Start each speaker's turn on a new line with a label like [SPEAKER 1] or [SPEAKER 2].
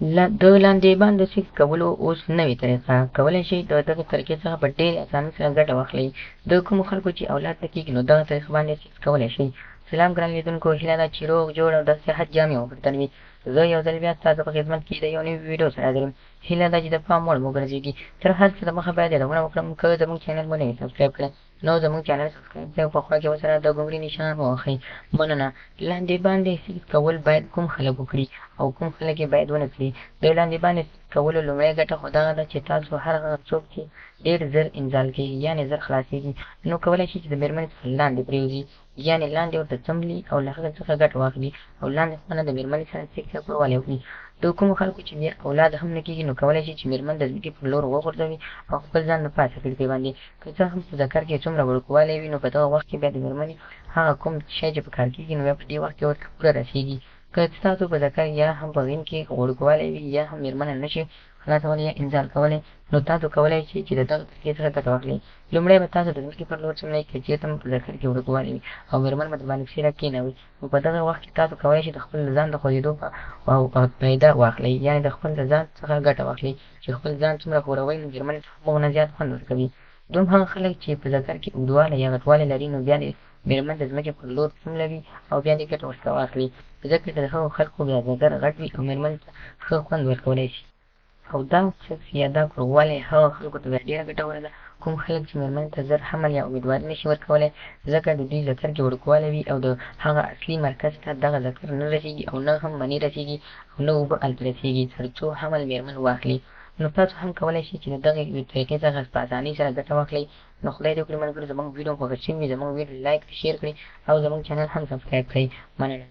[SPEAKER 1] د لاندې باندې سیکس کولو اوس نوې طریقه. کولی شئ د دغې طریقې څخه په ډېرې اسانۍ سره ګټه واخلئ. د کومو خلکو چې اولاد نه کېږي نو دغه طریقه باندې سیکس کولی شئ. سلام ګران لیدونکو، هیله ده چې روغ جوړ او د صحت جامې مو پر تن وي. زه یو ځل بیا ستاسو په خدمت کې د یو نوي ویډیو سره حاضر یم. هیله ده چې د پام وړ مو ګرځېږي. تر هر څه د مخه باید یادونه وکړم، که زموږ چینل مو نه وي سبسکرایب کړی نو زموږ چینل سبسکرایب کړئ او په خوا کې ورسره د ګونګري نشان ووهئ. مننه. لاندې باندې سیکس کول باید کوم خلک وکړي او کوم خلک یې باید ونه کړي؟ د لاندې باندې سیکس کولو لومړی ګټه خو دغه ده چې تاسو هر هغه څوک چې ډېر زر انزال کوي یعنې زر خلاصېږي نو کولای شي چې د مېرمنې څخه لاندې پرېوځي یعنې لاندې ورته څملي او له هغې څخه ګټه واخلي او لاندې خوا نه د مېرمنې سره سیکس یا کوروالی وکړي. د کومو خلکو چې بیا اولاد هم نه کېږي نو کولای شي چې مېرمن د ځمکې پر لور وغورځوي او خپل ځان د پاسه کړي پرې باندې. که څه هم په ذکر کې څومره وړوکوالی وي نو په دغه وخت کې بیا د مېرمنې هغه کوم شی چې په کار کېږي نو بیا په دې وخت کې ورته پوره رسېږي. که ستاسو په ذکر یا هم په غین کې وړوکوالی وي یا هم مېرمنه نه شي خلاصولی یا انزال کولی نو تاسو کولای شئ چې د دغه طریقې څخه ګټه واخلئ. لومړی به تاسو د ځمکې پر لور څملئ، که چېرته مو په ذکر کې وړوکوالی وي او مېرمن مو درباندې پسې راکېنوي نو په دغه وخت کې تاسو کولای شئ د خپل ځان د خوځېدو په پیدا واخلئ یعنې د خپل ځان څخه ګټه واخلئ چې خپل ځان څومره ښوروئ نو مېرمنې ته همغونه زیات خوند ورکوي. دوهم هغه خلک چې په ذکر کې اوږدوالی یا غټوالی لري نو بیا دې مېرمن د ځمکې پر لور څملوي او بیا دې ګټه ورڅخه واخلي ځکه د هغو خلکو بیا ذکر غټ وي او مېرمنې ته ښه خوند ورکولی شي. او دا سکس یا دا کوروالی هغه خلکو ته بیا ډېره ګټوره ده کوم خلک چې مېرمنې ته زر حمل یا امیدواري نشي ورکولی ځکه د دوی ذکر کې وړوکوالی وي او د هغه اصلي مرکز ته دغه ذکر نه رسېږي او نه هم مني رسېږي او نه اوبه هلته رسېږي تر څو حمل مېرمن واخلي. نو تاسو هم کولای شئ چې د دغې طریقې څخه په اسانۍ سره ګټه واخلئ. نو خدای دې وکړي ملګرو زموږ ویډیو مو خوښه شوې وي، زموږ ویډیو لایک کړئ، شیر کړئ او زموږ چینل هم سبسکرایب کړئ. مننه.